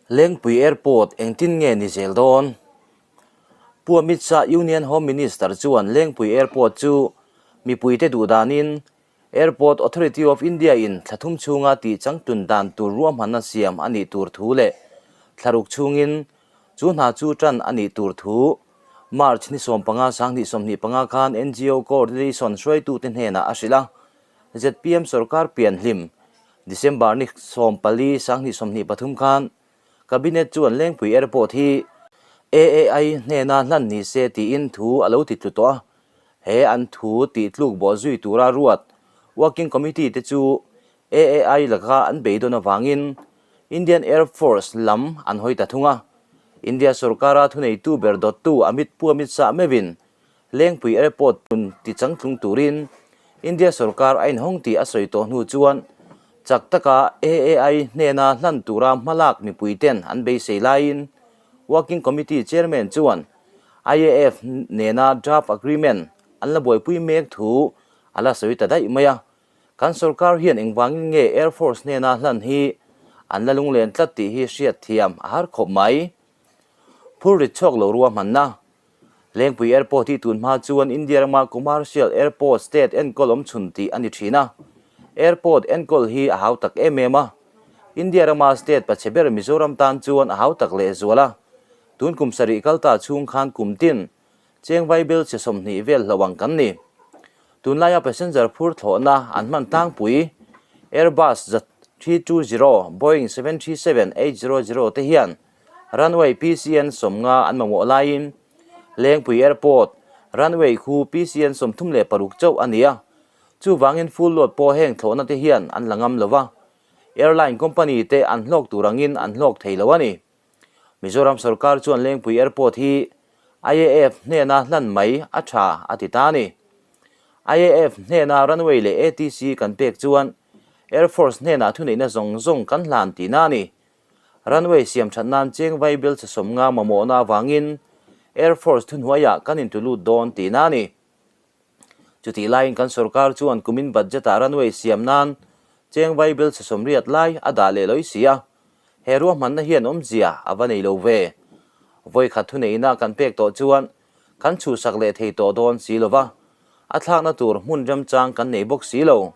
Lengpui Airport engtin nge ni zel dawn? Pu Amit Shah Union Home Minister chuan Lengpui Airport chu mipuite duh danin Airport Authority of India in thla thum chhunga tih changtlun dan tur ruahmanna siam a nih tur thu leh thlaruk chhungin chu hna chu tan a nih tur thu March ni 15 2025 khan NGO Coordination hruaitute hnenah a hrilh a. Zpm sorkar pianhlim December ni 14 2023 khan Cabinet chuan Lengpui Airport hi AAI hnena hlan ni se tiin thu a lo ti tlu tawh a. He an thu tih tluk bawh zui tura ruat Working Committee te chu AAI laka an beidawn avangin Indian Air Force lam an hawi ta thung a. India sorkara thuneitu ber dawttu Amit Pu Amit Shah meuhin Lengpui Airport tun ti changtlung turin India sorkar a inhawng tih a sawi tawh hnu chuan chak taka AAI hnena hlan tura hmalak mipuiten an beisei laiin Working Committee Chairman chuan IAF nena draft agreement an la buaipui mek thu a la sawi ta daih mai a. Kan sorkar hian engvangin nge Air Force hnena hlan hi an la lunglen tlat tih hi hriat thiam a har khawp mai. Phur rit chhuak lo ruahmanna Lengpui Airport hi tun hma chuan India rama commercial airport state enkawl awm chhun tih a ni thin a. Airport enkawl hi a hau tak em em a. India rama state pachhe ber Mizoram tan chuan a hau tak lehzual a. Tun kum sarih kal ta chhung khan kum tin cheng vaibel chhe 20 vel hlo ang kan ni. Tunlaia passenger phur thlawhna an hman tlangpui Airbus 320, Boeing 737 800 te hian Runway PCN 50 an mamawh laiin Lengpui Airport runway khu PCN 36 chauh a ni a, chuvangin full load pawh heng thlawhna te hian an la ngam lo va, airline company te an hlawk tur angin an hlawk thei lo a ni. Mizoram sorkar chuan Lengpui Airport hi IAF hnena hlan mai a tha a ti ta a ni. IAF hnena runway leh ATC kan pek chuan Air Force hnenah thuneihna zawng zawng kan hlan tihna a ni. Runway siam that nan cheng vaibel chhe 50 mamawhna avangin Air Force thuhnuaiah kan intulut dawn tihna a ni. Chutih laiin kan sorkar chuan kumin budget-ah runway siam nan cheng vaibel chhe 80 lai a dah leh lawih si a, he ruahmanna hian awmzia a va nei lo ve. Vawikhat thuneihna kan pek tawh chuan kan chhuhsak leh thei tawh dawn si lo va, a thlakna tur hmun remchang kan nei bawk si lo.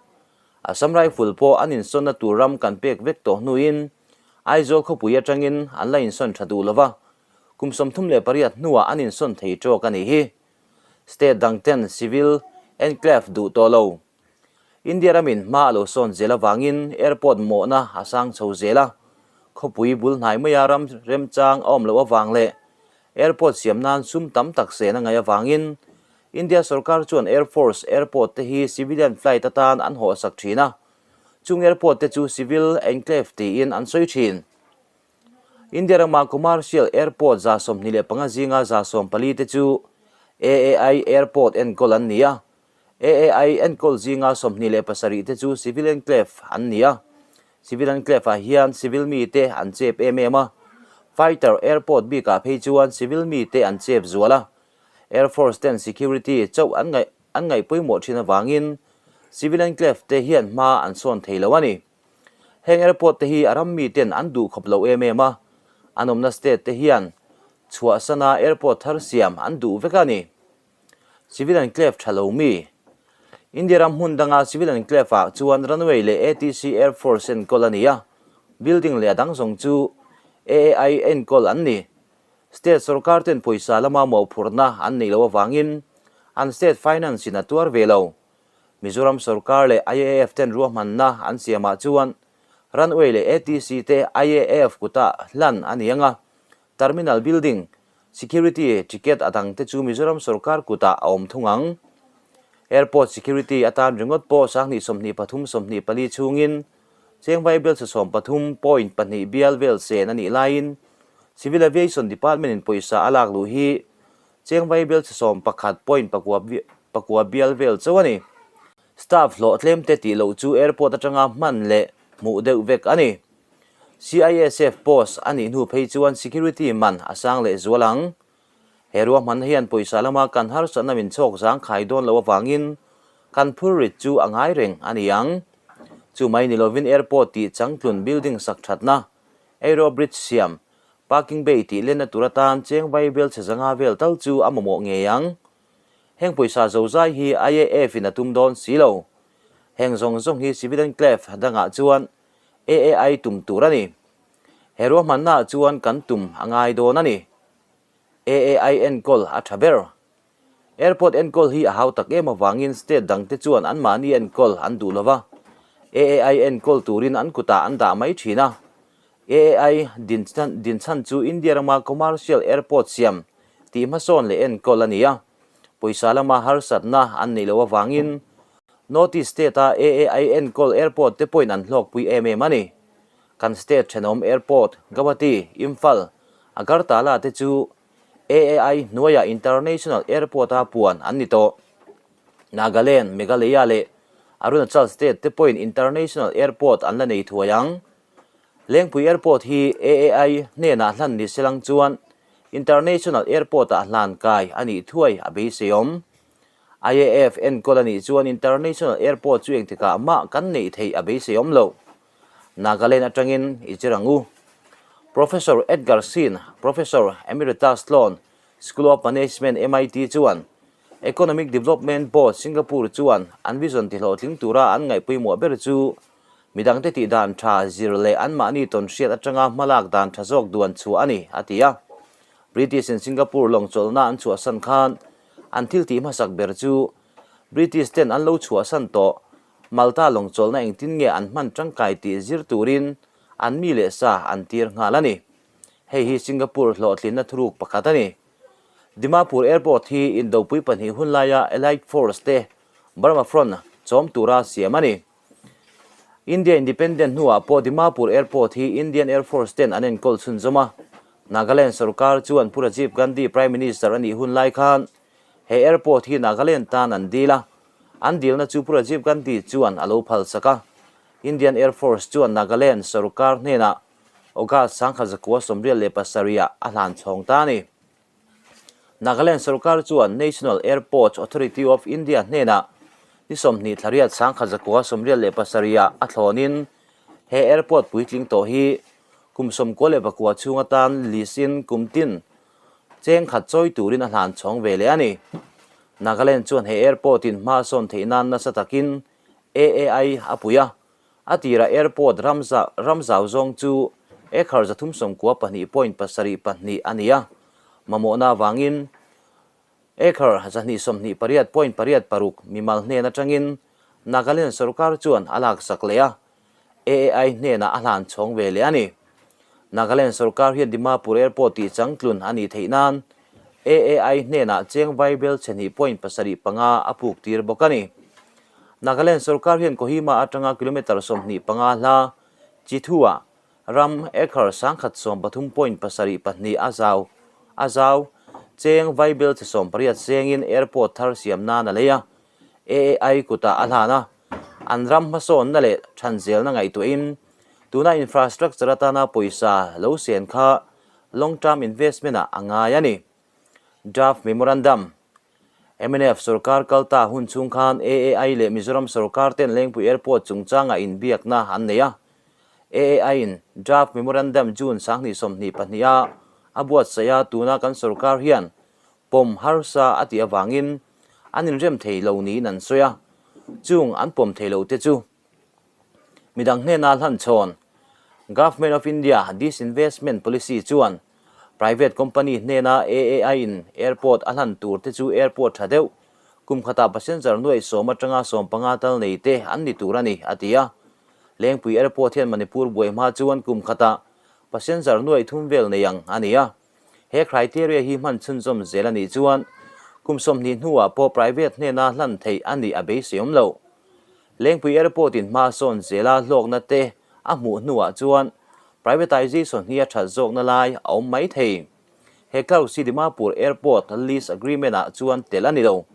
Assam Rifle pawh an insawnna tur ram kan pek vek tawh hnuin Aizawl khawpui atangin an la insawn tha duh lova, kum 38 hnuah an insawn thei tawk a nih hi. State dang ten civil enclave duh tawh lo. India ramin hma a lo sawn zel avangin airport mawhna a sang chho zel a, khawpui bul hnai maia ram remchang a awm loh avang leh airport siam nan sum tam tak sen a ngaih avangin India sorkar chuan Air Force airport te hi civilian flight atan an hawhsak thin a, chung airport te chu civil enclave tiin an sawi thin. India rama commercial airport 25 zinga 14 te chu AAI airport enkawl an ni a, AAI enkawl zinga 27 te chu civil enclave an ni a. Civil enclave ah hian civil mi te an chep em em a, fighter airport bikah phei chuan civil mi te an chep zual a, Air Force ten security chauh an ngaih an ngaih pawimawh thin avangin civil enclave te hian hma an sawn thei lo a ni. Heng airport te hi a ram mi ten an duh khawp lo em em a, an awmna state te hian chhuahsana airport thar siam an duh vek a ni. Civil enclave tha lo mi. India ram hmun danga civil enclave ah chuan runway leh ATC Air Force enkawl a ni a, building leh a dang zawng chu AAI enkawl an ni. State sorkar ten pawisa lama mawhphurhna an neih loh avangin an state finance in a tuar ve lo. Mizoram sorkar leh IAF ten ruahmanna an siamah chuan runway leh ATC te IAF kutah hlan a ni ang a, terminal building, security ticket a dang te chu Mizoram sorkar kutah a awm thung ang. Airport security atan ringawt pawh 2023 24 chhungin cheng vaibel chhe 13.2 bial vel sen a nih laiin Civil Aviation Department in pawisa a lak luh hi cheng vaibel chhe 11.9 bial vel chauh a ni. Staff hlawh tlem te tih loh chu airport atanga hman leh hmuh deuh vek a ni. CISF post a nih hnu phei chuan security man a sang leh zual ang. He ruahmanna hian pawisa lama kan harsatna min chhawk zang khai dawn loh avangin kan phur rit chu a ngai reng a ni ang. Chu mai ni lovin airport tih changtlun building sak thatna, aero bridge siam, Parking bay tih lenna tur atan cheng vai vel chhe zanga vel tal chu a mamawh ngei ang. Heng pawisa zozai hi IAF in a tum dawn si lo. Heng zawng zawng hi Civil Enclave dangah chuan AAI tum tur a ni. He ruahmannaah chuan kan tum a ngai dawn a ni. AAI enkawl a tha ber. Airport enkawl hi a hau tak em avangin state dangte chuan anmahni enkawl an duh lo va, AAI enkawl turin an kutah an dah mai thin a. AAI dinchhan chu India rama commercial airport siam tih hmasawn leh enkawl a ni a, pawisa lama harsatna an neih loh avangin North East state-a AAI enkawl airport te pawhin an hlawkpui em em a ni. Kan state thenawm airport Guwahati, Imphal, Agartala te chu AAI hnuaiah International Airport-a puan an ni tawh. Nagaland, Meghalaya leh Arunachal state te pawhin International Airport an la nei thuai ang. Lengpui Airport hi AAI hnenah hlan ni se lang chuan International Airport-ah hlan kai a nih thuai a beiseiawm. IAF enkawl a nih chuan International Airport chu engtikah mah kan neih theih a beiseiawm loh. Nagaland atangin i chir ang u. Professor Edgar Singh, Professor Emeritus Sloan School of Management, MIT chuan Economic Development Board, Singapore chuan an vision tihlawhtling tura an ngaihpawimawh ber chu midangte tih dan tha zir leh anmahni tawnhriat atanga hmalak dan tha zawk duan chhuah a ni, a ti a. British in Singapore lawng chawlhna an chhuahsan khan an thil tih hmasak ber chu British ten an lo chhuahsan tawh Malta lawng chawlhna engtin nge an hman tangkai tih zir turin an mi leh sa an tir nghal a ni. Hei hi Singapore hlawhtlinna thuruk pakhat a ni. Dimapur Airport hi Indopui pahnih hun laia Allied Force te Burma Front chawm tura siam a ni. India Independent hnuah pawh Dimapur Airport hi Indian Air Force ten an enkawl chhunzawm a. Nagaland sorkar chuan Pu Rajiv Gandhi Prime Minister a nih hun lai khan he airport hi Nagaland tan an dil a. An dilna chu Pu Rajiv Gandhi chuan a lo phalsak a. Indian Air Force chuan Nagaland sorkar hnenah August 1977 ah a hlan chhawng ta a ni. Nagaland sorkar chuan National Airports Authority of India hnenah ni 20 thla riat 1987 ah a thlawnin he airport puitling tawh hi kum 99 chhung atan lease in kum tin cheng khat chawi turin a hlan chhawng ve leh a ni. Nagaland chuan he airport in hma sawn theih nan nasa takin AAI a pui a, a tirah airport ram zau zawng chu acre 392.72 a ni a, mamawhna avangin acre 228.86 mimal hnen atangin Nagaland sorkar chuan a laksak leh a, AAI hnenah a hlan chhawng ve leh a ni. Nagaland sorkar hian Dimapur Airport tih changtlun a nih theih nan AAI hnenah cheng vaibel chhe hnih point pasarih panga a puk tir bawk a ni. Nagaland sorkar hian Kohima atanga kilometre 25 hla Chithua ram acre 1013.72 a zau a zau cheng vaibel chhe 18 sengin airport thar siam nan a lei a. AAI kutah a hlan a, an ram hmasawnna leh thanzelna ngaihtuahin tuna infrastructure atana pawisa lo sen kha long term investment ah a ngai a ni. Draft Memorandum, mnf sorkar kalta hun chhung khan AAI leh Mizoram sorkar ten Lengpui Airport chungchangah inbiakna an nei a. AAI in Draft Memorandum June 2022 a a buatsaih a, tuna kan sorkar hian pawm harsa a tih avangin an inrem thei lo niin an sawi a, chung an pawm thei lo te chu midang hnena hlanchhawn Government of India Disinvestment Policy chuan private company hnena AAI in airport a hlan tur te chu airport tha deuh kum khatah passenger nuaih sawm atanga 15 tal nei te an ni tur a ni, a ti a. Lengpui Airport hian Manipur buai hma chuan kum khatah passenger nuaih thum vel nei ang a ni a. He criteria hi hman chhunzawm zel a nih chuan kum 20 hnuah pawh private hnena hlan theih a nih a beiseiawm lo. Lengpui Airport in hma sawn zela hlawkna te a hmuh hnuah chuan privatization hi a that zawkna lai a awm mai thei. He clause hi Dimapur Airport lease agreement ah chuan tel a ni lo.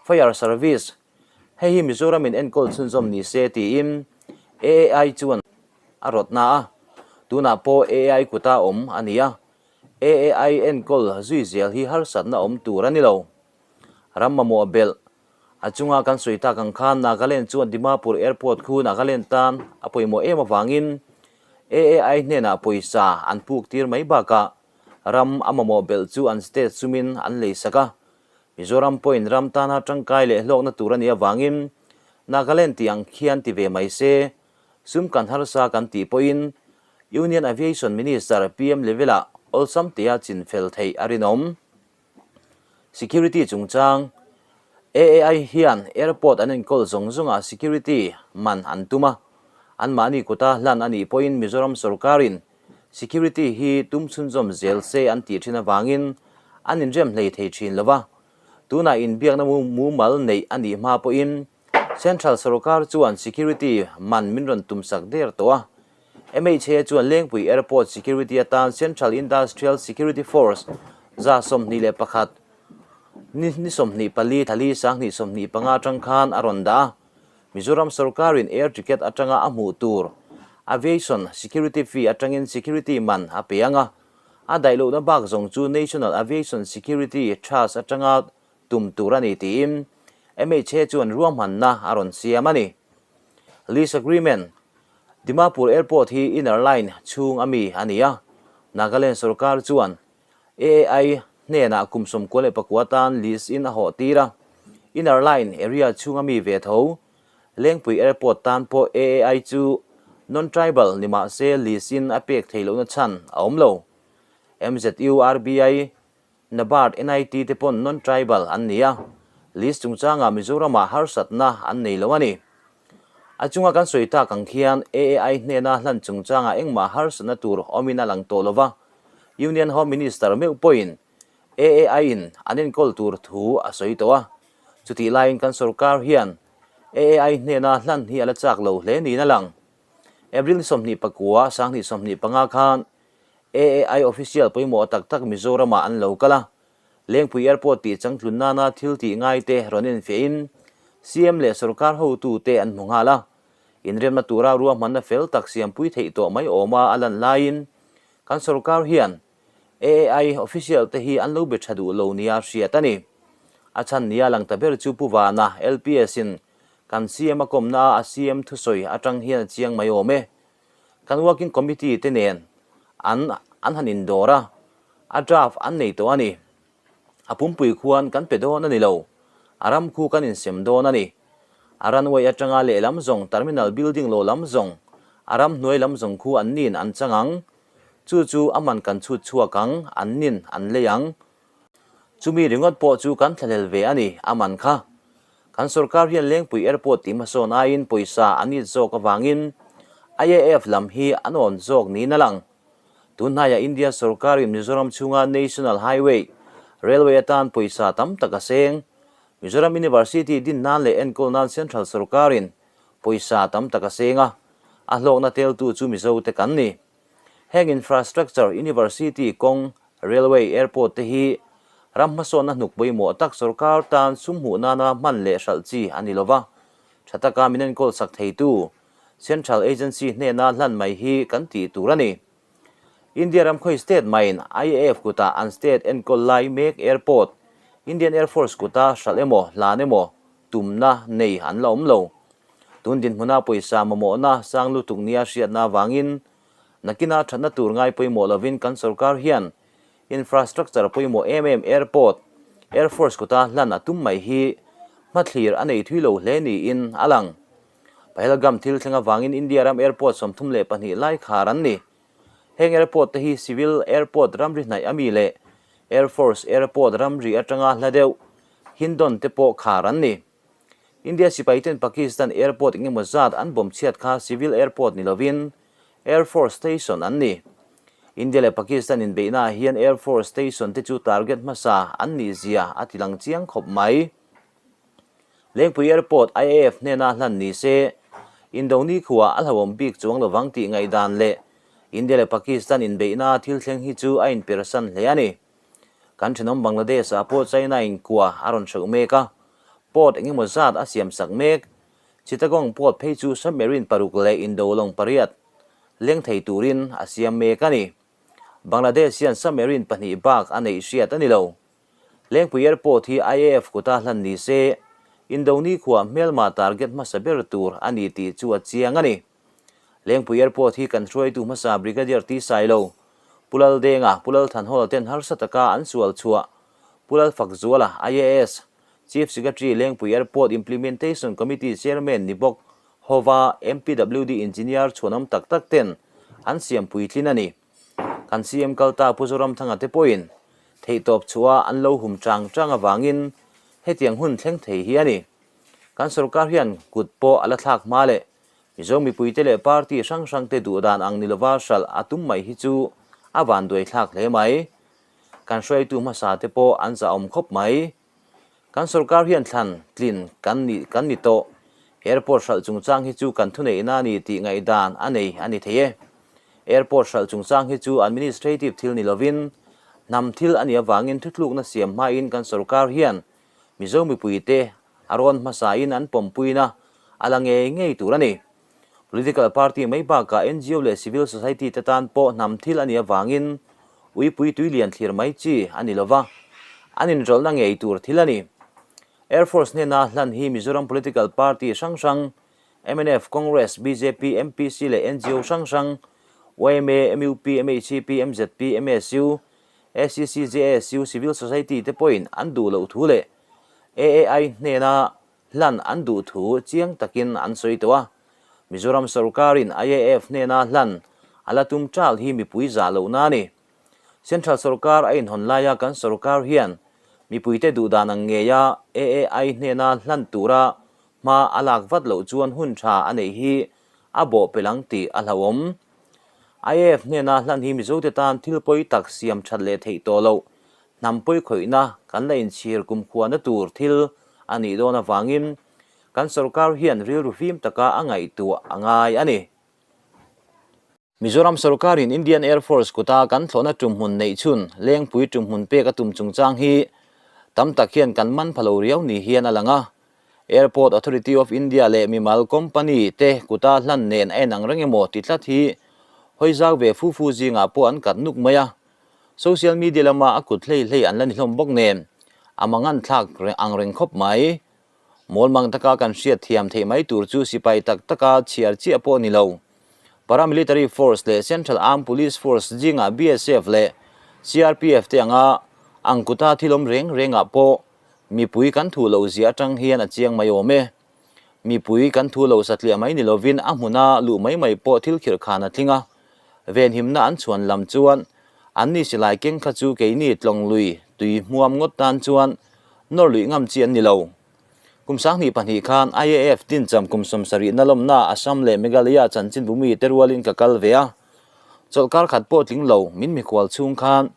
Fire Service, Hei hi Mizoram in enkawl chhunzawm ni se tiin AAI chuan a rawtna a, tunah pawh AAI kuta awm a ni a, AAI enkawl zui zel hi harsatna awm tur a ni lo. Ram mamawh belh a chunga kan sawi tak ang khan Nagaland chuan Dimapur Airport khu Nagaland tan a pawimawh em avangin AAI hnenah pawisa an puk tir mai bakah ram a mamawh belh chu an state sumin an leisak a. Mizoram pawhin ram tana tangkai leh hlawkna tur a nih avangin Nagaland tih ang khian ti ve mai se, sum kan harsa kan tih pawhin Union Aviation Minister PM level-ah awlsam tea chinfel theih a rinawm. Security chungchang, AAI hian airport an enkawl zawng zawngah security man an tum a, anmahni kuta hlan a nih pawhin Mizoram sorkarin security hi tum chhunzawm zel se an tih thin avangin an inrem hlei thei thin lo va. Tunah inbiakna mumal neih a nih hma pawhin Central sorkar chuan security man min rawn tumsak der tawh a. MHA chuan Lengpui Airport security atan Central Industrial Security Force 121 ni ni 24 thali 2025 atang khan a rawn dah a. Mizoram sorkarin air ticket atanga a hmuh tur aviation security fee atangin security man a pe ang a. A daih lohna bak zawng chu National Aviation Security Trust atanga tum tur a ni tiin MHA chuan ruahmanna a rawn siam a ni. Lease Agreement, Dimapur Airport hi Inner Line chhung a mi a ni a, Nagaland sorkar chuan AAI hnenah kum 99 tan lease in a hawh tir a, Inner Line area chhung a mi ve tho Lengpui Airport tan pawh AAI chu non-tribal ni mah se lease in a pek theih lohna chhan a awm lo. MZU, RBI, NABARD, NIT te pawn non-tribal an ni a, list chungchangah Mizoramah harsatna an nei lo a ni. A chunga kan sawi tak ang khian AAI hnena hlan chungchangah engmah harsatna tur awmin a lang tawh lo va, Union Home Minister meuh pawhin AAI-in an enkawl tur thu a sawi tawh a. Chutih laiin kan sorkar hian AAI hnena hlan hi a la chak lo hle niin a lang. April ni 29, 2025 khan AAI official pawimawh tak tak Mizoramah an lo kal a, Lengpui Airport tih changtlun nana thil tih ngaite rawn enfiahin CM leh sorkar hotute an hmu nghal a, inremna tura ruahmanna fel tak siampui theih tawh mai awma a lan laiin kan sorkar hian AAI official te hi an lo be tha duh lo nia hriat a ni. A chhan nia lang ta ber chu Pu Vana, LPS in kan CM a kawmna a a CM thusawi atang hian a chiang mai awm e. Kan working committee te nen an an han indawr a, a draft an nei tawh a ni. A pumpui khuan kan pe dawn a ni lo, a ram khu kan insem dawn a ni. A runway atanga lehlam zawng terminal building lo lam zawng, a ram hnuai lam zawng khu an nin an chang ang. Chu chu a man kan chhut chhuak ang, an nin an lei ang. Chumi ringawt pawh chu kan thlahlel ve a ni, a man kha. Kan sorkar hian Lengpui Airport tih hmasawn aiin pawisa an it zawk avangin IAF lam hi an awn zawk niin a lang. Tun hnaiah India sorkarin Mizoram chhunga National Highway, Railway atan pawisa tam tak a seng. Mizoram University din nan leh enkawl nan Central sorkarin pawisa tam tak a seng a, a hlawkna teltu chu Mizote kan ni. Heng infrastructure, university, kawng, railway, airport te hi ram hmasawnna hnuk pawimawh tak sorkar tan sum hmuh nana hman leh hralh chi a ni lova, tha taka min enkawl sak theitu central agency hnena hlan mai hi kan tih tur a ni. India ram khawi state maiin IAF kutah an state enkawl lai mek airport, Indian Air Force kuta hralh emaw hlan emaw tumna nei an la awm lo. Tun dinhmuna pawisa mamawhna sang lutuk nia hriatna avangin nakina thatna tur ngai pawimawh lovin kan sorkar hian infrastructure pawimawh em em airport, Air Force kuta hlan a tum mai hi hmathlir a nei thui lo hle niin a lang. Pahelgam thil thleng avangin India ram airport 32 lai khar an ni. Heng airport te hi civil airport ramri hnaih ami leh Air Force airport ramri atanga hla deuh Hindon te pawh khar an ni. India sipaiten Pakistan airport engemaw zat an bawm chhiat kha civil airport ni lovin Air Force station an ni. India leh Pakistan inbeihnaah hian Air Force station te chu target hmasa an nih zia a ti lang chiang khawp mai. Lengpui Airport IAF hnena hlan ni se Indoni khuah a hlauhawm bik chuang lovang tih ngaihdan leh India leh Pakistan inbeihna thil thleng hi chu a inpersan hle a ni. Kan thenawm Bangladesh-ah pawh China-in kua a rawn hreuh mek a, port engemaw zat a siam sak mek. Chittagong port phei chu submarine paruk leh indolawng pariat leng thei turin a siam mek a ni. Bangladesh hian submarine pahnih bak a neih hriat a ni lo. Lengpui Airport hi IAF kuta hlan ni se, Indoni khuah hmelma target hmasa ber tur a ni tih chu a chiang a ni. Lengpui Airport hi kan hruaitu hmasa Brigadier T Sailo, Pu Laldenga, Pu Lalthanhawla ten harsa taka an sual chhuah Pu Lalfakzuala, IAS, Chief Secretary Lengpui Airport Implementation Committee Chairman ni bawk hova MPWD Engineer chhuanawm tak tak ten an siam puitlin a ni. Kan CM kalta Pu Zoramthanga te pawhin theihtawp chhuah an lo hum chang chang avangin hetiang hun thleng thei hi a ni. Kan sorkar hian kut pawh a la thlak hma leh Mizo mipuite leh party hrang hrangte duh dan ang ni lova hralh a tum mai hi chu a vanduai thlak hle mai. Kan hruaitu hmasa te pawh an zahawm khawp mai. Kan sorkar hian thlan tlin kan ni kan ni tawh. Airport hralh chungchang hi chu kan thuneihna a ni tih ngaihdan a nei a ni thei e. Airport hralh chungchang hi chu administrative thil ni lovin hnam thil a nih avangin thutlukna siam hmain kan sorkar hian Mizo mipuite a rawn hmasain an pawmpuina a la ngei ngei tur a ni. Political party mai bakah ngo leh civil society te tan pawh hnam thil a nih avangin uipui tui lian thlir mai chi a ni lova, an inrawlhna ngei tur thil a ni. Air Force hnena hlan hi Mizoram political party hrang hrang, mnf, Congress, bjp, MPC leh ngo hrang hrang, yma, mup, mhip, mzp, msu, Acc, JSU, civil society te pawhin an duh loh thu leh AAI hnena hlan an duh thu chiang takin an sawi tawh a. Mizoram sorkarin IAF hnena hlan a la tum ṭal hi mipui zah lohna a ni. Central sorkar a inhawn laia kan sorkar hian mipuite duhdan ang ngeia AAI hnena hlan tura hma a lak vat loh chuan hun ṭha a neih hi a bawh pel ang tih a hlauhawm. IAF hnena hlan hi Mizote tan thil pawi tak siam that leh theih tawh loh, hnam pawi khawihna kan la inchhir kumkhuana tur thil a nih dawn avangin kan sorkar hian rilru fim taka a ngaihtuah a ngai a ni. Mizoram sorkarin Indian Air Force kuta kan thlawhna tumhmun neih chhun Lengpui tumhmun pek a tum chungchang hi tam tak hian kan man pha lo riau ni hian a lang a. Airport Authority of India leh mimal company te kuta hlan nen a en ang reng emaw ti tlat hi hawi zau ve fu fu zingah pawh an kat nuk mai a. Social media lama a kut hlei hlei an la ni hlawm bawk nen a mangan thlak ang reng khawp mai. Mawlmang taka kan hriat thiam theih mai tur chu sipai tak taka chhiar chiah pawh ni lo. Paramilitary force leh Central Armed Police Force zingah BSF leh CRPF te anga ang kuta thil awm reng rengah pawh Mipui kan thu loh zia atang hian a chiang mai awm e. Mipui kan thu lo satliah mai ni lovin a hmuna luh mai mai pawh thil khirh khan a tling a. Venhimna an chhuan lam chuan anni silai keng kha chu keini tlawng lui tui hmuam ngawt tan chuan nawr luih ngam chi an ni lo. Kum 2002 khan IAF dincham kum 70na lawmna Assam leh Meghalaya chanchinbu mite rualin ka kal ve a. Chawlhkar khat pawh tling lo min mikhual chhung khan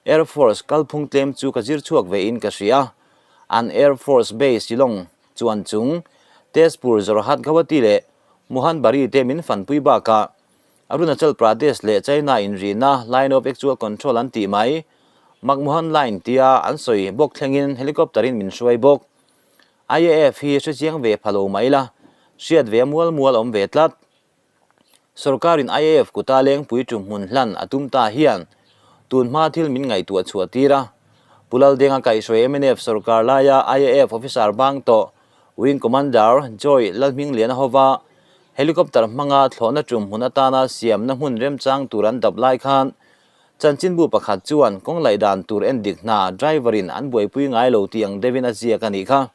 Air Force kalphung tlem chu ka zir chhuak ve in ka hria. An Air Force Base Shillong chuan chung Tezpur, Jorhat, Guwahati leh Mohanbari te min fanpui bakah Arunachal Pradesh leh China inrihna Line of Actual Control an tih mai McMahon Line tia an sawi bawk thlengin helicopter in min hruai bawk. IAF hi hrechiang ve pha lo mai la, hriat ve a mual mual awm ve tlat. Sorkarin IAF kuta lengpui tum hmun hlan a tum ta hian tun hma thil min ngaihtuah chhuah tir a. Pu Laldenga kaihhruai mnf sorkar laia IAF officer bang tawh Wing Commander Joy Lalhmingliana hova helicopter hmanga thlawhna tum hmun atana siamna hmun remchang tur an dap lai khan chanchinbu pakhat chuan kawng laih dan tur endik hna driver-in an buaipui ngai lo tih ang deuhin a ziak a nih kha.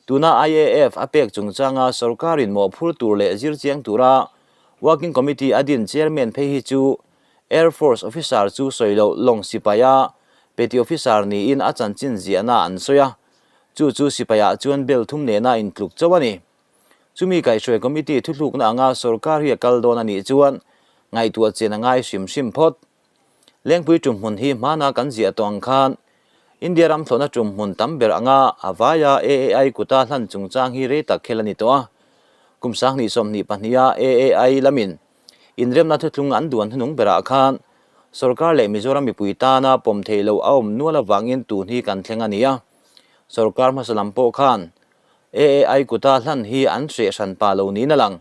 Tuna IAF a pek chungchanga sorkarin mawhphur tur leh zirchiang tura Working Committee a din Chairman phei hi chu Air Force Officer chu sawi loh lawng sipaia Petty Officer niin a chanchin ziahna an sawi a, chu chu sipaiah chuan bel thum nena intluk chauh a ni. Chumi kaihhruai Committee thuthlukna anga sorkar hi a kal dawn a nih chuan ngaihtuah chen a ngai hrim hrim phawt. Lengpui tumhmun hi hmana kan ziah tawh ang khan India ram thlawhna tumhmun tam ber anga a vaia AAI kuta hlan chungchang hi rei tak khel a ni tawh a. Kum 2022 a AAI lamin inremna thuthlung an duan hnunung berah khan sorkar leh Mizoram mipui tana pawm theih loh a awm nual avangin tun hi kan thleng a ni a. Sorkar hmasa lam pawh khan AAI kuta hlan hi an hreh hran pah lo niin a lang.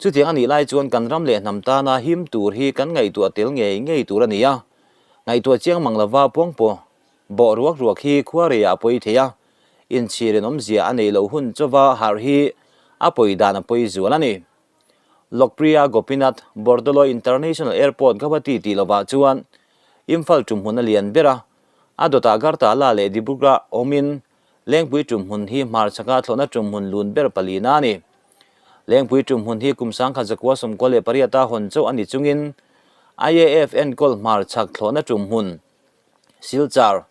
Chutiang a nih lai chuan kan ram leh hnam tana him tur hi kan ngaihtuah tel ngei ngei tur a ni a. Ngaihtuah chiang mang lova pawngpaw bawh ruak ruak hi khuareiah a pawi thei a, inchhir in awmzia a neih loh hun chauva harh hi a pawi dan a pawi zual a ni. Lokpriya Gopinath Bordoloi International Airport Guwahati tih lovah chuan Imphal ṭumhmun a lian ber a, a dawtah Agartala leh Dibrugarh awmin Lengpui ṭumhmun hi hmarchhaka thlawhna ṭumhmun lun ber palina a ni. Lengpui ṭumhmun hi kum 1998 a hawn chauh a ni chungin IAF enkawl hmarchhak thlawhna ṭumhmun Silchar,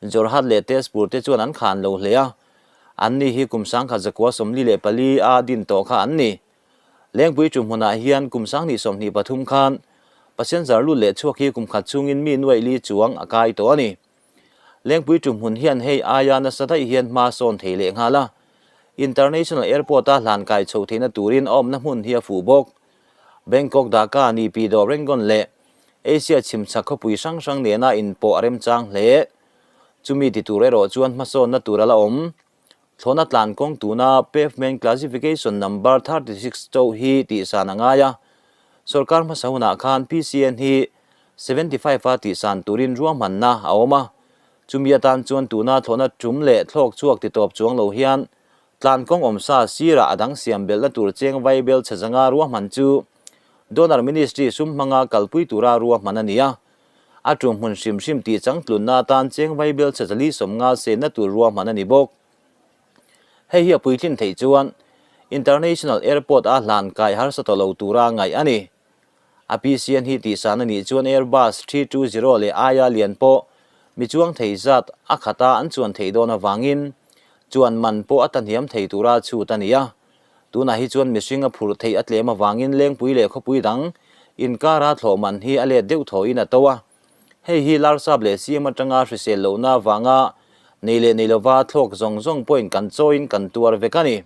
Jorhat leh Tezpur te chuan an khan lo hle a, anni hi kum 1944 a din tawh kha an ni. Lengpui ṭumhmunah hian kum 2023 khan passenger lut leh chhuak hi kum khat chhungin mi nuaih li chuang a kai tawh a ni. Lengpui ṭumhmun hian hei aia nasa daih hian hma sawn thei leh nghal a, International Airport-a hlan kai chho theihna turin a awmna hmun hi a fuh bawk. Bangkok, Dhaka, Naypyidaw, Rangoon leh Asia chhimchhak khawpui hrang hrang nena inpawh a remchang hle. Chumi ti tur erawh chuan hmasawnna tur a la awm. Thlawhna tlan kawng tuna Pavement Classification Number 36 chauh hi tihsan a ngai a. Sorkar hmasa hunah khan PCN hi 75 a tihsan turin ruahmanna a awm a. Chumi atan chuan tuna thlawhna tum leh thlawk chhuak titawp chuang lo hian tlan kawng awmsa sirah a dang siam belhna tur cheng vaibel chhe zanga ruahman chu Donor Ministry sum hmanga kalpui tura ruahman a ni a. A tum hmun hrim hrim tih changtlunna atan cheng vaibel chhe zali sawmnga senna tur ruahman a ni bawk. Hei hi a puitlin theih chuan International Airport a hlan kai harsa tawh lo tura ngaih a ni. A PCN hi tihsan a nih chuan Airbus 320 leh aia lian pawh mi chuang thei zat a khata an chuan theih dawn avangin chuan man pawh a tahniam thei tura chhut a ni a. Tunah hi chuan mihring a phurh theih a tlem avangin lengpui leh khawpui dang inkara thlawh man hi a let deuh thawhin a to a. Hei hi Larsap leh CM atanga hrisel lohna avanga nei leh nei lova thlawk zawng zawng pawhin kan chawiin kan tuar vek a ni.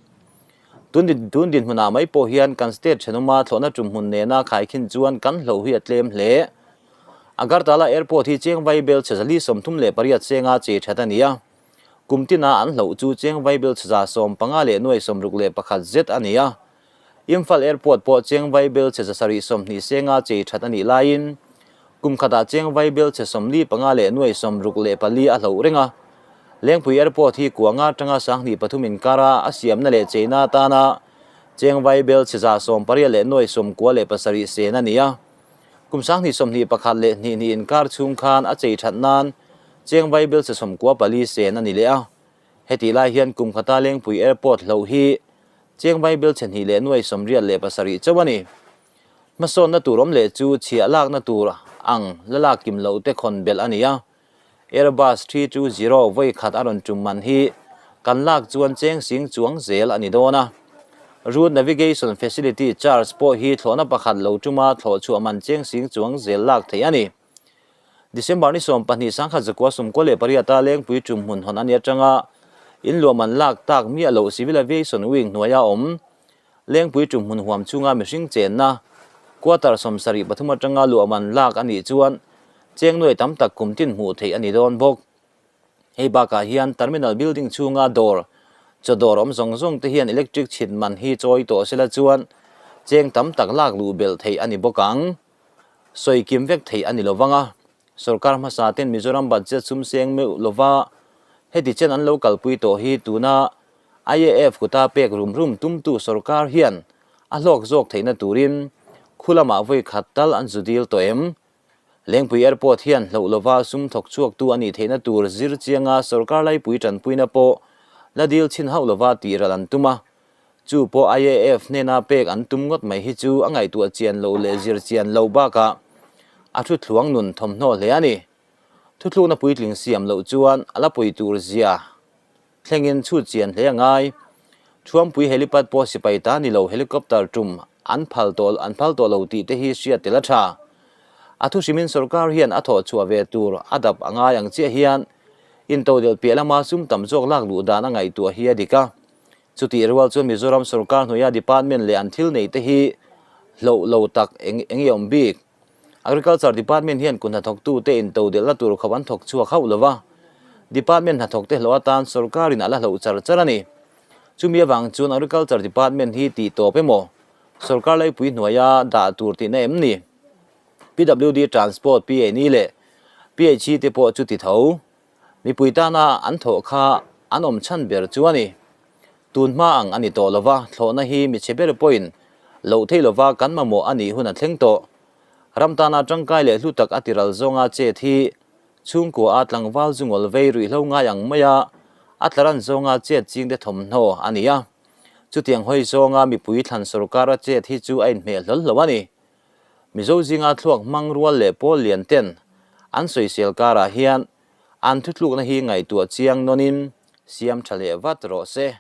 Tun tun dinhmunah mai pawh hian kan state thenawma thlawhna tumhmun nena khaikhin chuan kan hloh hi a tlem hle. Agartala Airport hi Cheng Vaibel chhe 438 chenga chei that a ni a. Kum tina an hloh chu Cheng Vaibel chhe 15 leh nuai 61 zet a ni a. Imphal Airport pawh Cheng Vaibel chhe 720 senga chei that a nih laiin kum khatah Cheng Vaibel chhe 45 leh nuai 64 a hloh reng a. Lengpui Airport hi kuanga atanga 23 inkara a siamna leh cheina atana Cheng Vaibel chhe 80 leh nuai 97 sen a ni a. Kum 2021 leh hnih hnih inkar chhung khan a chei that nan Cheng Vaibel chhe 94 sen a ni leh a. Hetih lai hian kum khata Lengpui Airport hloh hi Cheng Vaibel chhe hnih leh nuai 87 chauh a ni. Hmasawnna tur awm leh chu chhiah lakna tur ang la lak kim loh te khawn belh a ni a. Airbus 320 vawi khat a rawn tum man hi kan lak chuan cheng sing chuang zel a ni dawn a. Route Navigation Facility Charge pawh hi thlawhna pakhat lo tuma thlawh chhuah man cheng sing chuang zel lak theih a ni. December ni 12 1998 a Lengpui tum hmun hawn a ni atanga inluah man lak tak miah loh Civil Aviation Wing hnuaia awm Lengpui tum hmun huam chhunga mihring chenna quarter 73 atanga luah man lak a nih chuan cheng nuai tam tak kum tin hmuh theih a ni dawn bawk. Hei bakah hian Terminal Building chhunga dawr chaw dawr awm zawng zawng te hian electric chhit man hi chawi tawh sela chuan cheng tam tak lak luh belh theih a ni bawk ang. Sawi kim vek theih a ni lo vang a, sorkar hmasa ten Mizoram budget sum seng meuh lova heti chen an lo kalpui tawh hi tuna IAF kuta pek rum rum tumtu sorkar hian a hlawk zawk theihna turin khu lamah vawi khat tal an zu dil tawh em? Lengpui Airport hian hloh lova sum thawk chhuaktu a nih theihna tur zir chianga sorkar laipui tanpuina pawh la dil chhin hauh lova tih ral an tum a. Chu pawh IAF hnena pek an tum ngawt mai hi chu a ngaihtuah chian loh leh zir chian loh bakah a thuthluang nun thawmhnaw hle a ni. Thuthlukna puitling siam loh chuan a la pawi tur zia thlengin chhut chian hle a ngai. Thuampui helipad pawh sipai ta ni lo helicopter tum an phal tawh an phal tawh lo tih te hi hriat tel a tha. A thu hrimin sorkar hian a thawh chhuah ve tur a dap a ngai ang chiah hian intodelh piah lama sum tam zawk lak luh dan a ngaihtuah hi a dik a. Chutih rual chuan Mizoram sorkar hnuaia department leh an thil neih te hi hloh lo tak eng eng i awm bik. Agriculture department hian kut hnathawktu te intodelhna tur khawp an thawk chhuak hauh lo va, department hnathawk te hlawh atan sorkarin a la hloh char char a ni. Chumi avang chuan Agriculture department hi tih tawp emaw sorkar laipui hnuaia dah tur tihna em ni? PWD Transport, PNE leh PHE te pawh chu ti tho. Mipui tana an thawh kha an awm chhan ber chu a ni. Tun hma ang a ni tawh lova, thlawhna hi mi chhe ber pawhin Loh theih lova kan mamawh a nih hun a thleng tawh. Ram tana tangkai leh hlu tak a tiral zawnga chet hi chhungkua a tlangval zungawl vei ruihhlo ngai ang maia a tlaran zawnga chet chingte thawmhnaw a ni a. Chutiang hawi zawnga mipui thlan sorkara chet hi chu a inhmeh hlawl hlo a ni. Mizo zinga thluak hmang rual leh pawl lian ten an sawisel karah hian an thutlukna hi ngaihtuah chiang nawnin siam tha leh vat rawh se.